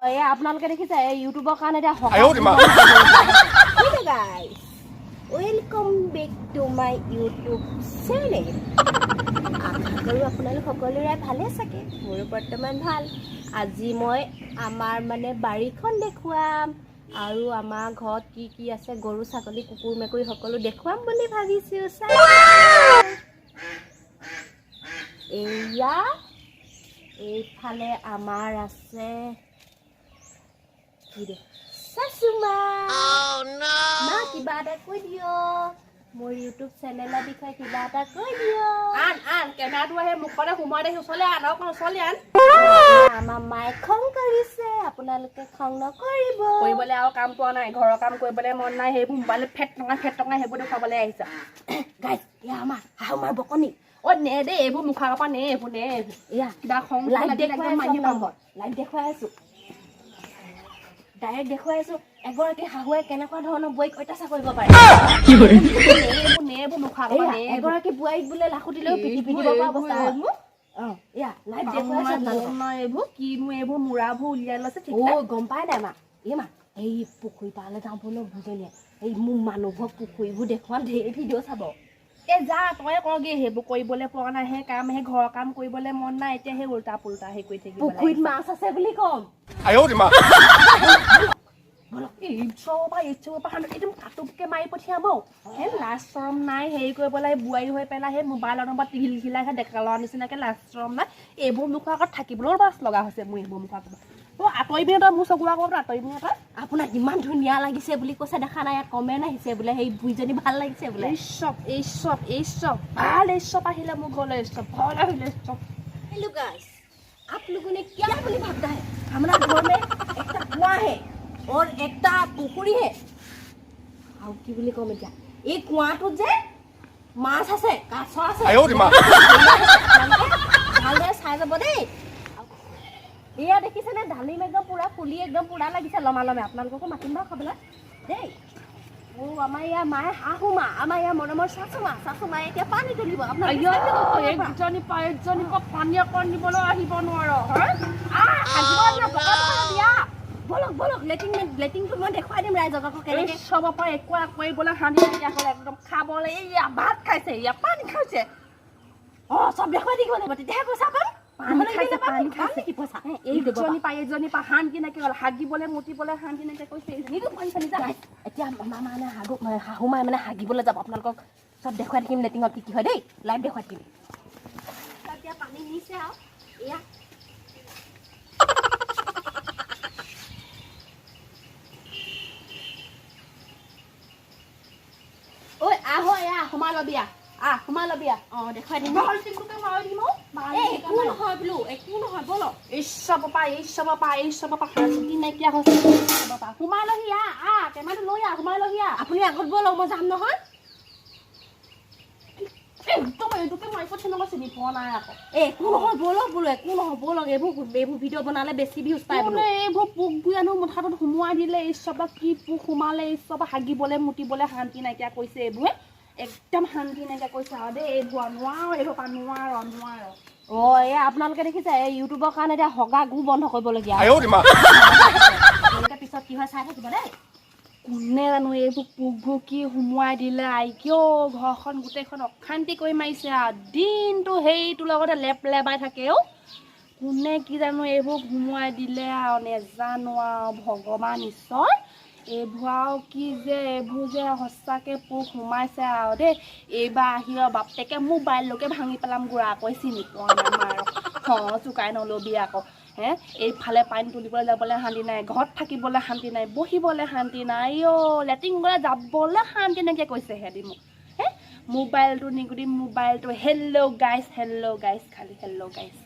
এই আপোনালোকে দেখিছে, এই ইউটিউবৰ কাৰণে এতিয়া। Hello guys, welcome back to my YouTube channel. আশা কৰোঁ আপোনালোক সকলোৰে ভালে চাগে, মোৰো বৰ্তমান ভাল। আজি মই আমাৰ মানে বাৰীখন দেখুৱাম আৰু আমাৰ ঘৰত কি কি আছে, গৰু, ছাগলী, কুকুৰ, মেকুৰী সকলো দেখুৱাম বুলি ভাবিছোঁ। চাই এয়া এইফালে আমাৰ আছে কি দে শাশুমা। মা, কিবা এটা কৈ দিয়ক, মোৰ ইউটিউব চেনেলৰ বিষয়ে কিবা এটা কৈ দিয়ক। আন আন, কেমেৰাটো আহে মুখতে সোমোৱাই দে। ওচৰলৈ আন, অকণ ওচৰলৈ আন। আমাৰ মায়ে খং কৰিছে, আপোনালোকে খং নকৰিব। কৰিবলৈ আৰু কাম পোৱা নাই, ঘৰৰ কাম কৰিবলৈ মন নাই, সেইবোৰ মোবাইলত ফেট টঙাই ফেট টঙাই সেইবোৰ দেখুৱাবলৈ আহিছা। গাইজ, এয়া আমাৰ শাহুমাৰ বকনি। অ নে দেই, এইবোৰ মুখৰ আগৰ পৰা নে, এইবোৰ নে, এইবোৰ। এয়া কিবা খং লাইভ লাগিলে দেখুৱাই একদম আছো। মাৰি পাম। আপোনালোকক লাইভ দেখুৱাই আছো, ডাইৰেক্ট দেখুৱাই আছো, এগৰাকী শাহুৱে কেনেকুৱা ধৰণৰ বোৱাৰীক অত্যাচাৰ কৰিব পাৰে। নে এইবোৰ, নে এইবোৰ, মুখৰ আগৰ পৰা এয়া নে এইবোৰ। এগৰাকী বোৱাৰীক বোলে লাখুটি লৈ পিটি পিটিব পৰা অৱস্থা হয়। এইবোৰ। অ, এয়া লাইভ দেখুৱাই আছো আপোনালোকক। নাই, এইবোৰ কিনো, এইবোৰ মূৰাবোৰ উলিয়াই লৈছে ঠিক অ নাই। গম পাই নাই মা? এই মা, এই পুখুৰী পাৰলৈ যাওঁ ব'লক দুজনীয়ে। এই মোৰ মানুহঘৰ পুখুৰীবোৰ দেখুৱাম, ঢেৰ ভিডিঅ' চাব। এই যা, তয়ে কৰগে, সেইবোৰ কৰিবলৈ পোৱা নাই, সেই কাম, সেই ঘৰৰ কাম কৰিবলৈ মন নাই, এতিয়া সেই উল্টা পুল্টা সেই কৰি থাকিব। পুখুৰীত মাছ আছে বুলি ক'ম। এই চবৰ পৰা একদম কাটোককে মাৰি পঠিয়াব। সেই লাজ চৰম নাই, হেৰি কৰিব লাগে বোৱাৰী হৈ পেলাই সেই মোবাইলৰ নম্বৰ টিঘিলঘিলাই সেই ডেকা ল'ৰা নিচিনাকে, লাজ চৰম নাই। এইবোৰ মুখৰ আগত থাকিবলৈও লাজ লগা হৈছে মোৰ এইবোৰ মুখৰ আগত। অ আঁতৰিবি নে তই মোৰ চকুৰ আগত? আঁতৰিবি নে তই? আপোনাক ইমান ধুনীয়া লাগিছে বুলি কৈছে, দেখা নাই? ইয়াত কমেণ্ট আহিছে বোলে, সেই বুঢ়ীজনী ভাল লাগিছে বোলে। এই চব, এই চব, এই চব ভাল, এই চব আহিলে মোৰ ঘৰলৈ, এই চব ভাল আহিলে, এই চব। हेलो गाइस, आप लोगों ने क्या बोली भागता है? हमारा घर में একটা কুঁৱা है और একটা পুখুৰী है। আৰু কি বুলি ক'ম এতিয়া, এই কুঁৱাটোত যে মাছ আছে, কাছ আছে, ভালদৰে চাই যাব দেই। এয়া দেখিছেনে, ডালিম একদম পুৰা ফুলি একদম পুৰা লাগিছে লমা লমে। আপোনালোককো মাতিম বাৰু খাবলৈ দেই। অ' আমাৰ ইয়াৰ মায়ে শাহু মা, আমাৰ ইয়াৰ মৰমৰ শাশু মা, শাশু মায়ে এতিয়া পানী তুলিব আপোনালোকে চাই যাব। এইজনী পা, এইজনী পা পানী অকণ দিবলৈ আহিব নোৱাৰ হয়। আহ, দিয়া। বলক বলক, লেট্ৰিন, লেট্ৰিনটো মই দেখুৱাই দিম ৰাইজক আকৌ এই কেনেকে। চবৰ পৰা একো কৰিবলৈ শান্তি নাইকিয়া হ'ল, একদম খাবলৈ এইয়া ভাত খাইছে, এয়া পানী খাইছে। অ চব দেখুৱাই থাকিব লাগিব, তেতিয়াহে পইচা পাম। পানী নহ'লে খাইছে, এনেই নাপাম। পানী পাম খাইছে। নেকি পইচা? এইজনী পা, এইজনী পা শান্তি নাইকিয়া হ'ল, হাগিবলৈ মুতিবলৈ শান্তি নাইকিয়া কৈছে এইজনীতো। পানী চানী যা। এতিয়া মামা মানে শাহু শাহু মায়ে মানে হাগিবলৈ যাব। আপোনালোকক চব দেখুৱাই থাকিম লেট্ৰিনত কি কি হয় দেই, লাইভ দেখুৱাই থাকিম। এতিয়া পানী নিছে আৰু এয়া। ঐ আহ, এয়া সোমাই ল'বি, আহ আহ, সোমাই ল'বি আহ। অ দেখুৱাই দিম। বাল্টিংটোকে মাৰি দিম অ। এই একো নহয় বোলো, একো নহয়, ব'লক। এই চবৰ পৰা, এই চবৰ পৰা, এই চবৰ পৰা শান্তি নাইকিয়া হৈছে। এই চবৰ পৰা সোমাই লহি, আহ আহ, কেমেৰাটো লৈ আহ, সোমাই লহি আহ। আপুনি আগত ব'লক, মই যাম নহয়। একদম এইটোকে মাৰি পঠিয়াম আকৌ, চিনি পোৱা নাই আকৌ। এই একো নহয়, ব'লক বোলো, একো নহয়, ব'লক। এইবোৰ ভিডিঅ' বনালে বেছি ভিউজ পায় বোলো। কোনে এইবোৰ পোকবোৰ আনো মুঠাটোত সোমোৱাই দিলে? এই চব কি পোক সোমালে? এই চব হাগিবলৈ মুতিবলৈ শান্তি নাইকিয়া কৰিছে এইবোৰে, একদম শান্তি নাইকিয়া কৰিছে আৰু দেই এইবোৰ। আৰু নোৱাৰো, এইবোৰ পৰা নোৱাৰো, নোৱাৰো। অ এই আপোনালোকে দেখিছে, এই ইউটিউবৰ কাৰণে এতিয়া হগা গু বন্ধ কৰিবলগীয়া। আপোনালোকে পিছত কি হয় চাই থাকিব দেই। কোনে জানো এইবোৰ পোকবোৰ কি সোমোৱাই দিলে? আই কিয় ঘৰখন গোটেইখন অশান্তি কৰি মাৰিছে আৰু দিনটো সেইটোৰ লগতে লেপ লেপাই থাকে অ'। কোনে কি জানো এইবোৰ সোমোৱাই দিলে আৰু নেজানো আৰু ভগৱান ঈশ্বৰ, এইবোৰ আৰু কি যে এইবোৰ যে সঁচাকৈ পোক সোমাইছে আৰু দেই। এইবাৰ আহি আৰু বাপেকে মোবাইললৈকে ভাঙি পেলাম গুড়া কৈ, চিনি পোৱা নাই মাৰক। চুকাই নল'বি আকৌ হে। এইফালে পানী তুলিবলৈ যাবলৈ শান্তি নাই, ঘৰত থাকিবলৈ শান্তি নাই, বহিবলৈ শান্তি নাই অ', লেট্ৰিন গ'লে যাবলৈ শান্তি নাইকিয়া কৈছে সিহঁতি মোক হে। মোবাইলটো নিগুটি মোবাইলটো, হেল্ল' গাইছ, হেল্ল' গাইছ, খালি হেল্ল' গাইছ।